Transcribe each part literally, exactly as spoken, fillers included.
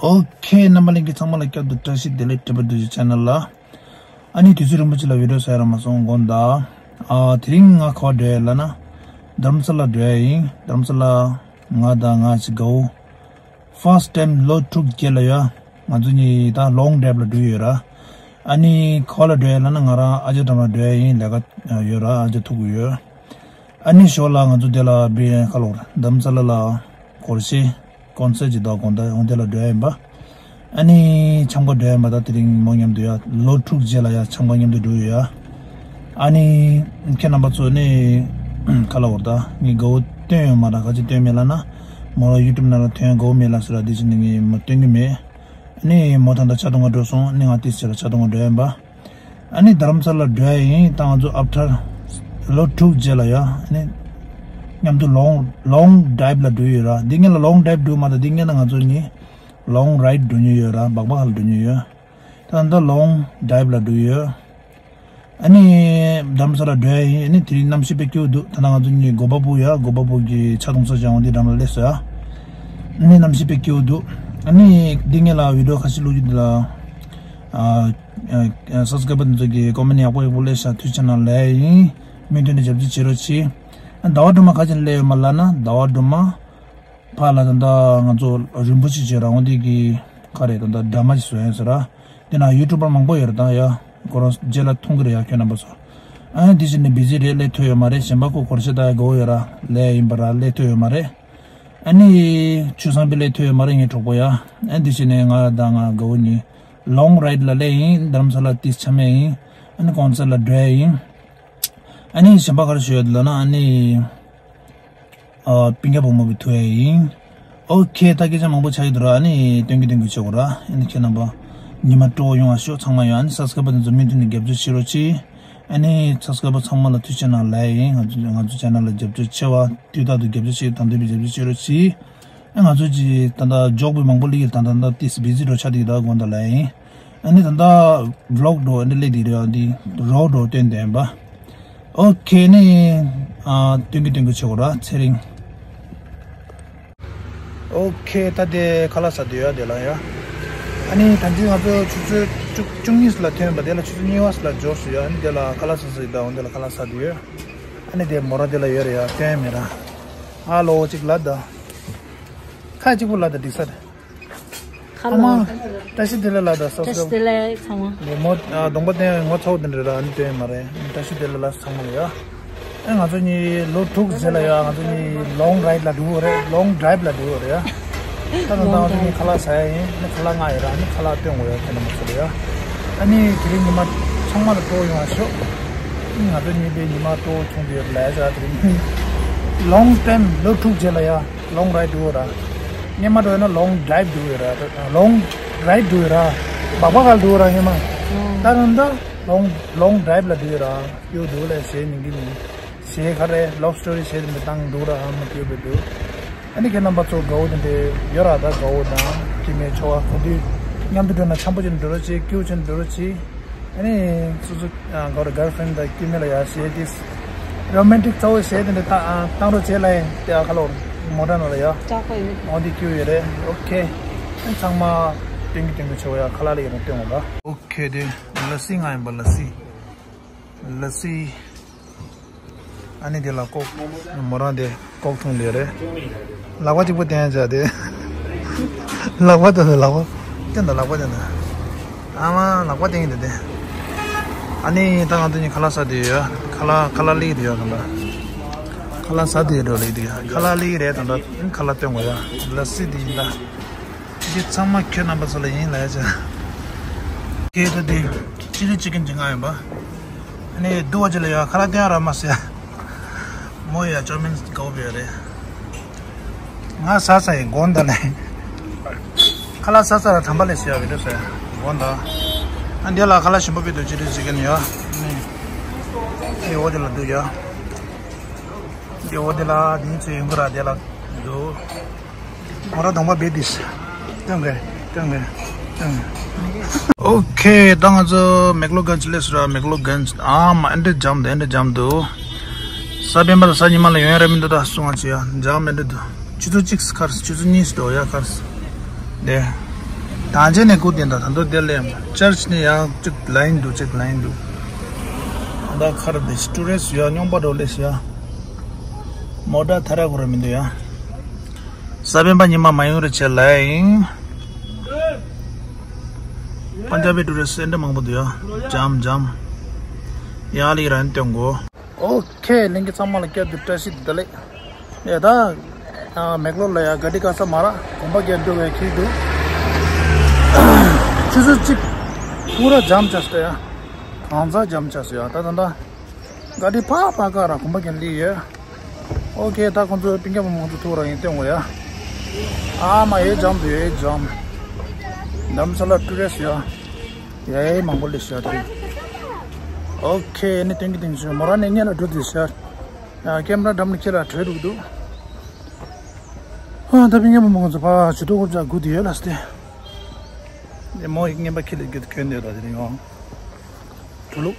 ཨོ་ཁེ། རྣམ་པ་ལྷན་རྒྱས་ཚང་མ་ལ་བསྐྱར་དུ་བཀྲ་ཤིས་བདེ་ལེགས། ཊི་བི་ཌི་ཇི་ཆེ་ནལ་ལ། ཨ་ནི་དུས་ཚོད་རིང་པོ་ཅིག་ལ་བི་ཌི་ཡོ་བཟོ་ཡ་རག་མ་སོང་། དགོངས་དག། ཨ་དེ་རིང་ང་ག་པར་འགྲོ་ཡ་ལབ་ན། རྡ་རམ་ས་ལ་འགྲོ་ཡ་ཡིན། རྡ་རམ་ས་ལ་ང་དང་ང་གཅིག་དགའ་བོ། ཕར་སི་ཊི་ཊེམ་ལོ་དྲུག་རྗེས་ལ་ཡ། ང་ཚོ་གཉིས་ད་ལོང་ཌི་རའིབ་ལ་འགྲོ་ཡོད་ར། ཨ་ནི་ག་པར་ལ་འགྲོ་ཡ་ལབ་ན། ང་རང་ཨ་ཅག་འགྲམ་ལ་འགྲོ་ཡ་ཡིན། ལས་ཀ་ཡོད་ར། ཨ་ཅག་ཐུག་གི་ཡོད། ཨ་ནི་ཞོར་ལ་ང་ཚོ་དེ་ལ་བི་ཁ་ལོར་རྡ་རམ་ས་ལ་ལ་སྒོར་གཞས་ཀོན་སར་ཊི་ཅིག་འདུག་དགོངས་དག། འོ་དེ་ལ་འགྲོ་ཡ་ཡིན་པ། ཨ་ནི་འཆམ་ག་འགྲོ་ཡ་ཡིན་པ། ད་དེ་རིང་མོ་མཉམ་དུ་ཡ། ལོ་དྲུག་རྗེས་ལ་ཡ་འཆམ་ག་མཉམ་དུ་འགྲོ་ཡོད་ཡ། ཨ་ནི་ཁྱེད་རྣམ་པ་ཚོ་ནི་ག་ལ་བར་ད་ངས་དགའ་བོ་སྟོན་ཡོད་མ་ར། ག་ཅི་སྟོན་མེད་ལབ་ན། མོ་རང་ཡུ་ཊུབ་ནང་ལ་ཐོན་དགའ་བོ་མེད་ལབ་ཟེར་ར། དེ་བྱས་ནས་ངས་མོ་སྟོན་གི་མེད། ཨ་ནི་མོ་ད་ལྟ་ཆ་གཏོང་ག་འགྲོ་སོང་། ཨ་ནི་ང་ཏིས་ཆེ་ལ་ཆ་གཏོང་ག་འགྲོ་ཡ་ཡིན་པ། ཨ་ནི་རྡ་རམ་ས་ལ་འགྲོ་ཡ་ཡིན། ད་ང་ཚོ་ཨབ་ཊར་ལོ་དྲུག་རྗེས་ལ་ཡ། ཨ་ནི་མཉམ་དུ་ལོང་ལོང་ཌི་རའིབ་ལ་འགྲོ་ཡོད་ར། འདི་སྔོན་ལ་ལོང་ཌི་རའིབ་འགྲོ་མ་ད། འདི་སྔོན་ལ་ང་ཚོ་གཉིས་ལོང་རའིཌ་འགྲོ་མྱོང་ཡོད་ར། སྦག་སྦག་ལ་འགྲོ་མྱོང་ཡོད། ད་ད་ལོང་ཌི་རའིབ་ལ་འགྲོ་ཡོད། ཨ་ནི་རྡ་རམ་ས་ལ་འགྲོ་ཡ་ཡིན། ཨ་ནི་དེ་རིང་གནམ་གཤིས་དཔེ་སྐྱིད་པོ་འདུག་ད་ལྟ་ང་ཚོ་གཉིས་གོ་པ་པུ་ཡ། གོ་པ་པུ་གི་ཆ་གཏོང་ས་ཅང་འོ་འདི་འགྲམ་ལ་སླེབས་སོང་ཡ། ཨ་ནི་གནམ་གཤིས་དཔེ་སྐྱིད་པོ་འདུག་ཨ་ནི་འདི་སྔོན་ལ་བི་ཌི་ཡོ་ཁ་ཤས་བླུགས་རྒྱུ་འདི་ལ། ཨ་ཨ་སབ་སི་ཀ་རའིབ་པར་ཚོ་གིས་ཀོ་མེན་ཊི་ཡག་པོ་ཡག་པོ་སླེབས་ཤག་ཐུགས་རྗེ་ཆེ་གནང་ལབ་ཡ་ཡིན། མུ་མཐུད་ནས་རྒྱབ་སྐྱོར་བྱེད་རོགས་གྱིས། ཨ་ཟླ་བ་སྒྲོལ་མ་ག་ཅི་སླེབས་ཡོད་མ་ལབ་ན། ཟླ་བ་སྒྲོལ་མ་ཕར་ལ་ད་ལྟ་ང་ཚོ་རིན་པོ་ཆེ་བྱེད་རང་འོ་འདི་གི་ག་རེ་ད་ལྟ་ཌ་ར་མ་ཅིག་བཟོ་ཡ་ཡིན་ཟེར་ར། དེ་ན་ཡུ་ཊུབ་པར་མང་པོ་ཡོད་རེད་ད་ཡ། ཁོ་རང་རྗེས་ལ་མཐོང་གི་རེད་ཡ། ཁྱོད་རྣམ་པ་ཚོ། ཨ་ནི་དེ་བཞིན་ནས་བི་ཟི་རེད། སླེབས་ཐུབ་ཡོད་མ་རེད། གཞན་པ་ཁོ་སྒོར་གཞས་ད་ཡ་དགའ་བོ་ཡོད་ར། སླེབས་ཡིན་པ་ར། སླེབས་ཐུབ་ཡོད་མ་རེད། ཨ་ནི་ཆུ་བཟང་པོ་སླེབས་ཐུབ་ཡོད་མ་རེད། ངའི་གྲོགས་པོ་ཡ། ཨ་ནི་དེ་བཞིན་ནས་ང་དང་ང་དགའ་བོ་གཉིས་ལོང་རའིཌ་ལ་སླེབས་ཡིན། རྡ་རམ་ས་ལ་ཏིས་འཆམ་ཡ་ཡིན། ཨ་ནི་ཀོན་སར་ཊི་ལ་འགྲོ་ཡ་ཡིན། ཨ་ནི་གཞན་པ་ག་རེ་ཞུ་ཡ་འདུག་ལབ་ན། ཨ་ནི་ཨ་སྤུན་ཀྱག་བུ་མོ་གི་ཐུག་ཡ་ཡིན། ཨོ་ཁེ། ད་སྐད་ཆ་མང་པོ་ཆགས་ཀྱི་འདུག་ར། ཨ་ནི་སྟོན་གྱི་སྟོན་གྱི་བྱེད་དགོས་ར། ཨ་ནི་ཁྱེད་རྣམ་པ་ཉི་མ་སྤྲོ་བོ་ཡོང་བ་ཤོག་ཚང་མ་ཡོང་། ཨ་ནི་སབ་སི་ཀ་རའིབ་པར་ཚོ་མུ་མཐུད་ནས་རྒྱབ་སྐྱོར་བྱེད་རོགས་གྱིས། ཨ་ནི་སབ་སི་ཀ་རའིབ་པར་ཚང་མ་ལ་ཐུགས་རྗེ་ཆེ་གནང་ལབ་ཡ་ཡིན། ང་ཚོ་ང་ཚོ་ཆེ་ནལ་ལ་རྒྱབ་སྐྱོར་ཆེ་བ། དུས་རྟག་ཏུ་རྒྱབ་སྐྱོར་བྱེད། དང་དུས་པའི་རྒྱབ་སྐྱོར་བྱེད་རོགས་གྱིས། ཨ་ང་ཚོ་གི་ད་ལྟ་ཇོག་པོ་མང་པོ་སླེབས་ཀྱི་རེད། ད་ད་ལྟ་ཏིས་བི་ཟི་འགྲོ་ཆགས་འདུག་ད་དགོངས་དག་ལབ་ཡ་ཡིན། ཨ་ནི་ད་ལྟ་བི་ལོག་འགྲོ་འདི་སླེབས་འདི་རེད། ཨ་འདི་རོགས་འགྲོ་སྟོན་བསྡད་པ། ཨོ་ཁེ། ནི་ཨ་སྟོན་གྱི་སྟོན་གྱི་བྱེད་དགོས་ར། ཚེ་རིང་། ཨོ་ཁེ། ད་དེ་ཁ་ལག་ཟ་འདོད་ཡ་དེ་ལ་ཡ། ཨ་ནི་ད་འདི་ང་ཚོ་ཆུ་ཚོད་བཅུ་བཅུ་གཉིས་ལ་ཐོན་པ། དེ་ལ་ཆུ་ཚོད་གཉིས་པ་ལ་འབྱོར་སོང་ཡ། ཨ་ནི་དེ་ལ་ཁ་ལག་ཟ་ཟ་ཡི་ད། འོ་འདི་ལ་ཁ་ལག་ཟ་འདོད་ཡ། ཨ་ནི་དེ་མོ་ར་དེ་ལ་ཡོད་རེད་ཡ། སྟོན་མེད་ར། ཧ་ལོ་གཅིག་ལ་ད། ཁ་གཅིག་པོ་ལ་ད་འགྲིག་ས་རེད། ཁ་ཨ་མ། ལོ། བཀྲ་ཤིས་བདེ་ལེགས་ལ་ད་སོ་བཀྲ་ཤིས་སོ། བདེ་ལེགས་ཚང་མ། ལེ་མོ་ཨ་གདོང་པ་བསྟན་ངོ་ཚ་བོ་དེ་འདྲ་རེད། ཨ་ནི་སྟོན་མ་རེད། བཀྲ་ཤིས་བདེ་ལེགས་ལ་ཚང་མ་ལ་ཡ། ཨ་ང་ཚོ་གཉིས་ལོ་དྲུག་རྗེས་ལ་ཡ། ང་ཚོ་གཉིས་ལོང་རའིཌ་ལ་འགྲོ་གི་རེད། ལོང་ཌི་རའིབ་ལ་འགྲོ་གི་རེད་ཡ། ད་ད་ད་ང་ཚོ་གཉིས་ཁ་ལག་ཟ་ཡ་ཡིན། ཨ་ནི་ཁ་ལག་མངགས་ཡོད་ར། ཨ་ནི་ཁ་ལག་སྟོན་དགོས་ཡ། ཁྱེད་རྣམ་པ་ཚོ་ལ་ཡ། ཨ་ནི་དེ་རིང་ཉི་མ་ཚང་མ་ལ་སྤྲོ་བོ་ཡོང་བ་ཤོག་ཨ་ནི་ང་ཚོ་གཉིས་པོའི་ཉི་མ་སྤྲོ་བོ་བྱུང་བསྡད་ཡོད་རེད་ལབ་ཡ་ཆ། དེ་རིང་ལོང་ཊའིམ་ལོ་དྲུག་རྗེས་ལ་ཡ། ལོང་རའིཌ་འགྲོ་ར། སྔོན་མ་འགྲོ་ཡོད་ན་ལོང་ཌི་རའིབ་འགྲོ་ཡོད་ར། ལོང་རའིཌ་འགྲོ་ཡོད་ར། སྦག་སྦག་ག་ལ་འགྲོ་ར་སྔོན་མ། ད་རུང་ད་ལོང་ལོང་ཌི་རའིབ་ལ་འགྲོ་ཡོད་ར། ཡོད་འདུག་ལས་གཞས་ཉན་གི་མིན། གཞས་ག་རེ་ལབ་སི་ཊོ་རི་གཞས་དེ་འདྲ་བཏང་འདུག་ར། ཧ་མ་སྐྱོ་པོ་འདུག་ཨ་ནི་ཁྱེད་རྣམ་པ་ཚོ་དགའ་བོ་དེ་འདྲ་ཡོད་ར། ད་དགའ་བོ་དང་དེ་མེད་ཆོ་བ་ག་དུས་མཉམ་དུ་འགྲོ་ན་འཆམ་པོ་ཅིག་འགྲོ་རོགས་བྱེད། སྐྱིད་པོ་ཅིག་འགྲོ་རོགས་བྱེད། ཨ་ནི་སོ་སོ་ཨ་ག་རེ་གརལ་ཕི་རེན་ཌི་དང་སྐྱེ་དམན་ལ་ཡ་གཞས་དེ་རོ་མན་ཊིག་གཙོ་བོ་གཞས་དེ་འདྲ་བཏང་ཨ་བཏང་རོགས་བྱེད་ལ་ཡིན་ཏེ། ཨ་ཁ་ལོར་མོ་ཊ་ནང་ལ་ཡ། ལྕགས་པ་ཡོད། འོ་འདི་སྐྱིད་པོ་ཡོད་རེད། ཨོ་ཁེ། ཨ་ཚང་མ་སྟོན་གྱི་སྟོན་གྱི་ཆེ་བ་ཡ། ཁ་ལག་ལ་ཡིན་ན་སྟོན་འོང་ད། ཨོ་ཁེ། དེ་ལ་སི་མངགས་ཡིན་པ། ལ་སི། ལ་སི། ཨ་ནི་དེ་ལ་ཀོག་མོ་རང་དེ་ཀོག་འཐུང་དེ་རེད། ལག་པ་གཅིག་པོ་བསྟན་བྱ་དེ། ལག་པ་དང་ལག་པ་བསྟན་དང་། ལག་པ་བསྟན་དང་། ཨ་མ་ལག་པ་བསྟན་གྱི་འདུག་དེ། ཨ་ནི་ད་ང་ཚོ་གཉིས་ཁ་ལག་ཟ་དེ་ཡོད། ཁ་ལག་ཁ་ལག་སླེབས་དེ་ཡོད་གང་ལ། ཁ་ལག་ཟ་དེ་ཡོད་འགྲོ་ལེ་དེ། ཁ་ལག་སླེབས་རེད། ད་ལྟ་ཁ་ལག་སྟོན་དགོས་ཡ། ལ་སི་དེ་ཡིན་ད། འདི་ཚང་མ་ཁྱོད་རྣམ་པ་ཚོ་ལ་ཡིན་ལབ་ཡ་ཆ། ཁྱེད་ད་དེ་ཅི་ལི་ཅི་ཀན་ཅིག་མངགས་ཡོད་པ། ཨ་ནི་འདུག་བ་ཅི་ལ་ཡ། ཁ་ལག་སྟོན་ར་མ་ཟེར། མོ་ཡ་ཅོ་མིན་དགའ་བོ་ཡོད་རེད། ང་ཟ་ས་ཡིན་དགོངས་དག་ལེ། ཁ་ལག་ཟ་ས་ལ་དམ་པ་ལས་ཟེར་ཡ་བི་ཌི་ཡོ་ཟེར་དགོངས་དག་ཨ་འདི་ལ་ཁ་ལག་ཞིམ་པོ་བི་ཌི་ཡོ་ཅི་ལི་ཅི་ཀན་ཡ། ཨ་ནི་འདི་འོ་དེ་ལ་འདུག་ཡ། འདི་འོ་དེ་ལ་དེ་ཚོ་ཡོང་གི་ར། དེ་ལ་འདུག་མོ་ར་གདོང་པ་བེ་དིས། སྟོན་གེ་སྟོན་གེ་སྟོན་གེ་ཨོ་ཁེ། ད་ང་ཚོ་མེག་ལོ་གན་ཇི་སླེབས་སོང་ར། མེག་ལོ་གན་ཇི། ཨ་མ་ཨེ་འདྲ་འཇམ་འདུག་ཨེ་འདྲ་འཇམ་འདུག་གཟའ་སྤེན་པ་དང་གཟའ་ཉི་མ་ལ་ཡོང་ཡ་ར་མི་འདུག་ད་སོང་ང་ཅི་ཡ་འཇམ་ཨེ་འདྲ་འདུག་ཆུ་ཚོད་གཅིག་ཁར་ཆུ་ཚོད་གཉིས་འགྲོ་ཡ་ཁར་དེ། གང་ཅི་ནས་སྐུ་དེ་འདྲ་ད་དུང་དེ་ལས་ཅར་ཆི་ནས་ཡང་གཅིག་ལ་ཡིན་འདུག་གཅིག་ལ་ཡིན་འདུག་ད་ཁར་དེ་ཊུ་རི་སི་ཊི་ཡ་སྨྱོན་པ་འགྲོ་ལས་ཤི་ཡ། མོ་ཊ་ཐར་ར་ཁོ་ར་མི་འདུག་ཡ། ས་བོན་པ་ཉི་མ་མ་ཡོང་རེ་བྱེད་ལ་ཡིན། པན་ཇ་བི་ཊུ་རི་སི་ཊི་ཨེ་འདྲ་མང་པོ་འདུག་ཡ། འཇམ་འཇམ། ཡ་ལི་རན་སྟོན་གོ། ཨོ་ཁེ། ལིང་གི་ཚང་མ་ལ་བསྐྱར་དུ་བཀྲ་ཤིས་བདེ་ལེགས། ཡ་ད། ཨ་མེག་ལོར་ལ་ཡ་ག་ཌི་ཀ་ས་མ་ར་གོམ་པ་རྒྱག་འགྲོ་བའི་ཁྱིལ་འདུག་ཆུ་ཚོད་གཅིག་པུ་ར་འཇམ་ཆགས་སོ་ཡ། གང་ཚ་འཇམ་ཆགས་སོ་ཡ། ད་ད་ད། ག་ཌི་ཕ་ཕ་ཀ་ར་གོམ་པ་རྒྱག་ལི་ཡོད། ཨོ་ཁེ། ད་ཁོང་ཚོ་སྤུན་ཀྱག་མང་ཚོ་ཐུག་ར་ཡིན་སྟོན་གོ་ཡ། ཨ་མ་ཡེ་འཇམ་འདུག་ཡེ་འཇམ། རྡ་རམ་ས་ལ་ཊུ་རི་སི་ཊི་ཡ། ཡ་ཡེ་མང་པོ་ལི་ཤ་དེ། ཨོ་ཁེ། ནི་སྟོན་གི་སྟོན་གི་མོ་ར་ནི་ཉེ་ལ་འགྲོ་དུས་ཤ། ཡ་ཀེམ་ར་འགྲམ་ནས་ཁྱེད་ལ་བྲོས་འདུག་འདུག་ཨ་ད་སྤུན་ཀྱག་མང་པོ་ཚོ་ཕ་ཇུ་ཏོ་ཀོབ་ཅག་སྒུག་དེ་ཡོད་ལ་སྟེ། ནི་མོ་ཡིག་ངན་པ་ཁྱེད་ལ་རྒྱུད་གྱོན་དེ་ཡོད་ད་དེ་རིང་ཡོང་། ཀྲུ་ལུག་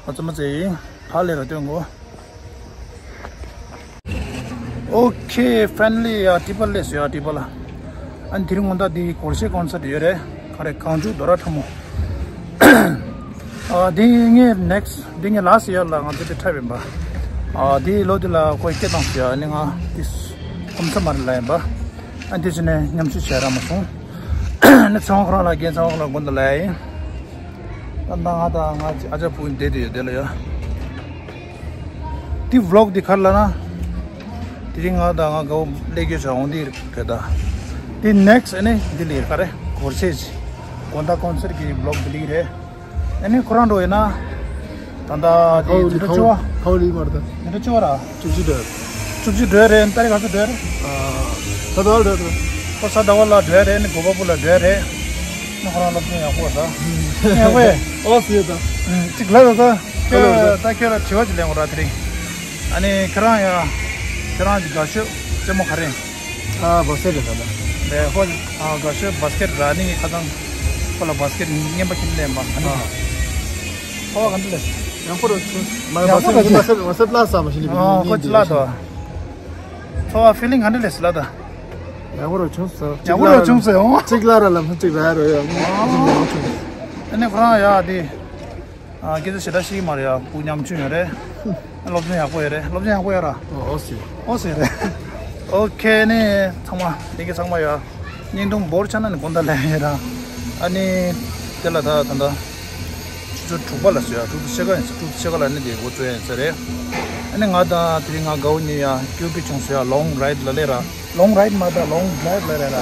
ཨ་ཙི་མ་ཙི་ཡིན། ཕ་ལས་ར་སྟོན་གོ། ཨོ་ཁེ། ཕའི་ནལ་ལི་ཡ་ཊི་པ་ལ་སླེབས་སོང་ཡ། ཊི་པ་ལ། ཨ་ནི་དེ་རིང་དགོང་དག་འདི་གོར་ཤེ་ཀོན་སར་ཊི་ཡོད་རེད། ག་རེ་གངས་ཆུ་རྡོ་ར་ཁྲ་མོ། ཨ་འདི་ངས་ནེག་སི་འདི་ངས་ལ་སི་ཡར་ལ་ང་ཚོ་དེ་འཁྲབ་ཡིན་པ། ཨ་འདི་ལོ་འདི་ལ་ཁོས་སྐད་བཏང་སོང་ཡ། ཨ་ནི་ང་འདི་གོམས་ས་མ་རེད་ལ་ཡིན་པ། ཨ་འདི་བྱས་ནས་མཉམ་ཞུགས་བྱས་ར་མ་སོང་། ཨ་ནི་ཚེ་དབང་ཁོ་རང་ལ་རྒན་ཚེ་དབང་ཁོ་རང་ལ་དགོངས་དག་ལ་ཡིན། ད་ང་དང་ང་ཨ་ཅག་བུ་བསྡད་དེ་ཡོད་དེ་ལ་ཡ། དེ་ཝི་ལོག་དེ་ག་རེ་ལབ་ན། དེ་རིང་ང་དང་ང་དགའ་བོ་སླེབས་རྒྱུ་བྱ་འོང་དེ་རེད་ད། དེ་ནེག་སི་ཨ་ནི་དེ་ལས་ག་རེ་གོར་ཤེ་ཅི། དགོང་དག་ཀོན་སར་ཊི་གི་ཝི་ལོག་དེ་ལས་རེད། ཨ་ནི་ཁོ་རང་འགྲོ་ཡིན་ན། ད་ལྟ་དེ་ཁའོ་དེ་འདྲ་ཅོ་བ། ཁའོ་ལི་མར་ད། དེ་འདྲ་ཅོ་བ་ར། བཅུ་གཅིག་འགྲོ། བཅུ་གཅིག་འགྲོ་རེད། ད་རེས་ག་ཚོད་འགྲོ་རེད། ཨ། ས་ད་བ་འགྲོ་རེད། ཁོ་ས་ད་བ་ལ་འགྲོ་རེད། ནི་གོ་པ་པོ་ལ་འགྲོ་རེད། ནི་ཁོ་རང་སློབ་སྦྱོང་ཡག་པོ་རེད་ད། ཡག་པོ་རེད། ཨོ་སི་ད། ཅིག་ལབ་རོགས་ད། ཁྱོད་ད་ཁྱོད་ལ་དྲི་བ་ཅིག་ལན་གོ་ར་དེ་རིང་། ཨ་ནི་ཁྱོད་རང་ཡ། ཁྱོད་རང་གི་དགའ་ཤོས་རྩེད་མོ་ག་རེ། ཨ་བ་སི་ཀེ་ཊི་རེད་ད། ལས་ཁོ། ཨ་དགའ་ཤོས་བ་སི་ཀེ་ཊི་ར་ནི་ཁ་སང་། ཁོ་ལ་བ་སི་ཀེ་ཊི་རྔན་པ་ཁྱིམ་ལེན་པ་ཨ་ནི། ཨ། ཁོ་བ་ག་འདྲ་ལས། ཡང་ཁོ་ར་ཆུང་། མ་ཡང་ཁོ་ར་ཆུང་། ཨ་ཁོ་ཅི་ལ་ད། ཚོར་བ་ཕི་ལིང་ག་འདྲ་ལས་སི་ལ་ད། ཡག་པོ་རུ་བྱུང་སོང་། ཡག་པོ་རུ་བྱུང་སོང་ཡོང་། གཅིག་ལ་ར་ལམ་སང་གཅིག་ར་རོ་ཡ། ཨ་ནི་ཁོ་རང་ཡ་དེ། ཨ་སྐད་ཆ་ཞེ་དྲག་ཤེས་ཀྱི་མ་རེད་ཡ། སྐུ་ཉམ་ཆུང་ཡོད་རེད། སློབ་སྦྱོང་ཡག་པོ་ཡོད་རེད། སློབ་སྦྱོང་ཡག་པོ་ཡོད་ར། ཨོ་སི། ཨོ་སི་རེད། ཨོ་ཁེ་ནི་ཚང་མ་ལས་ཀ་ཚང་མ་ཡ། བརྙན་ཐུང་འབོར་ཆ་ན་ནི་དགོང་དག་ལས་ཡོད་ར། ཨ་ནི། དེ་ལ་ད་ད་ད། ཆུ་ཚོད་དྲུག་པ་ལ་སོ་ཡ། དྲུག་ཏུ་ཕྱེད་ཀ་ཡིན་ས། དྲུག་ཏུ་ཕྱེད་ཀ་ལ་ནི་དེ་འགོ་བཙུགས་ཡིན་ས་རེད། ཨ་ནི་ང་དང་དེ་རིང་ང་དགའ་བོ་གཉིས་ཡ་སྐྱོ་སྐྱོ་བྱུང་སོ་ཡ། ལོང་རའིཌ་ལ་ལས་ར། ལོང་རའིཌ་མ་ད་ལོང་ཌ་རའིབ་ལ་ལས་ར།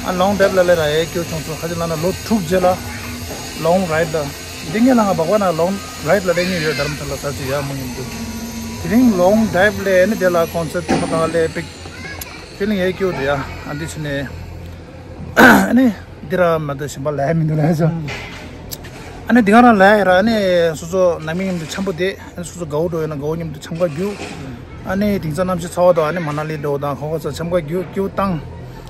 ཨ་ལོང་ཌ་རའིབ་ལ་ལས་ར་ཡ་སྐྱོ་བྱུང་སོ། ཁ་ཅིག་ལ་ན་ལོ་དྲུག་རྗེས་ལ་ལོང་རའིཌ་ལ། འདི་ངས་ལ་ང་བག་པ་ན་ལོང་རའིཌ་ལ་ལས་ཉིན་ཡོད། དྷ་རམ་ས་ལ་ས་ཆུ་ཡ་མོ་ཉིན་དུ། དེ་རིང་ལོང་ཌ་རའིབ་ལས་ནི་དེ་ལ་ཀོན་སར་ཊི་དེ་མ་དང་ལས་པིག་ཕི་ལིང་ཡ་སྐྱོ་དེ་ཡ། ཨ་འདི་ཕྱི་ནས། ཨ་ནི། འདི་ར་མ་ད་ཞིམ་པ་ལས་མི་འདུག་ལས་ཟེར། ཨ་ནི་འདི་ག་རང་ལས་ར་ཨ་ནི་སོ་སོ་ནང་མི་མཉམ་དུ་འཆམ་པོ་བསྡད། ཨ་ནི་སོ་སོ་དགའ་བོ་འགྲོ་ཡོད་ན་དགའ་བོ་མཉམ་དུ་འཆམ་ག་རྒྱུགས། ཨ་ནི་དེང་སང་གནམ་གཤིས་ཚ་བ་དང་ཨ་ནི་མ་ན་ལི་འགྲོ་དང་ཁོ་ཁོ་ཚོ་འཆམ་ག་རྒྱུགས་རྒྱུགས་བཏང་།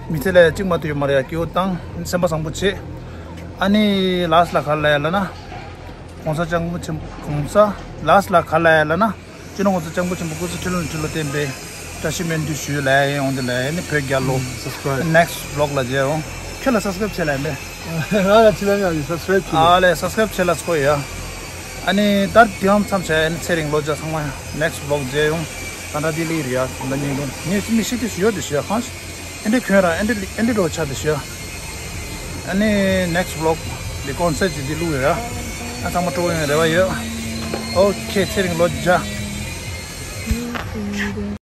མི་ཚེ་ལས་གཅིག་མ་ཐུབ་ཡོད་མ་རེད་ཡ། རྒྱུགས་བཏང་། སེམས་པ་བཟང་པོ་བྱེད། ཨ་ནི་ལ་སི་ལ་ག་ལ་ཡ་ལ་ན། གོང་ས་སྐྱབས་མགོན་ཆེན་པོ་གོང་ས་ལ་སི་ལ་ག་ལ་ཡ་ལ་ན། སྤྱི་ནོར་གོང་ས་སྐྱབས་མགོན་ཆེན་པོ་སྐུ་ཚེ་ཁྲི་ལོ་ནས་ཁྲི་ལོ་བརྟན་པའི་བཀྲ་ཤིས་སྨོན་འདུན་ཞུ་ལ་ཡོང་དེ་ལ་ནི་བོད་རྒྱལ་ལོ། སབ་སི་ཀ་རའིབ། ནེག་སི་ཊི་ཝི་ལོག་ལ་མཇལ་ཡོང་། ཁྱོད་ལ་སབ་སི་ཀ་རའིབ་བྱེད་ལ་ཡིན་པས། ང་ལ་ཁྲི་ལོ་ཡང་ཡིན་སབ་སི་ཀ་རའིབ་བྱེད། ཨ་ལས་སབ་སི་ཀ་རའིབ་བྱེད་ལ་སྐོ་ཡ། ཨ་ནི་ད་དེའང་མཚམས་བྱས་ཨ་ནི་ཚེ་རིང་ལོ་བརྒྱ་ཚང་མ་ནེག་སི་ཊི་ཝི་ལོག་མཇལ་ཡོང་། ད་ལྟ་དེ་ལི་རི་ཡ་ད་ལྟ་ཉིན་དུ་ངས་མི་ཤི་དེ་ཞུ་ཡོད་དེ་ཞུ་ཡ་གང་ཞིག་ཨེ་འདྲ་ཁྱོད་རང་ཨེ་འདྲ་ཨེ་འདྲ་འགྲོ་ཆ་དེ་ཤོད། ཨ་ནི་ནེག་སི་ཊི་ཝི་ལོག་འདི་ཀོན་སར་ཊི་ཅིག་འདི་བླུག་ཡོད་ཡ། ཨ་ཚང་མ་སྤྲོ་བོ་ཡོང་རེ་བ་ཡོད། ཨོ་ཁེ། ཚེ་རིང་ལོ་བརྒྱ།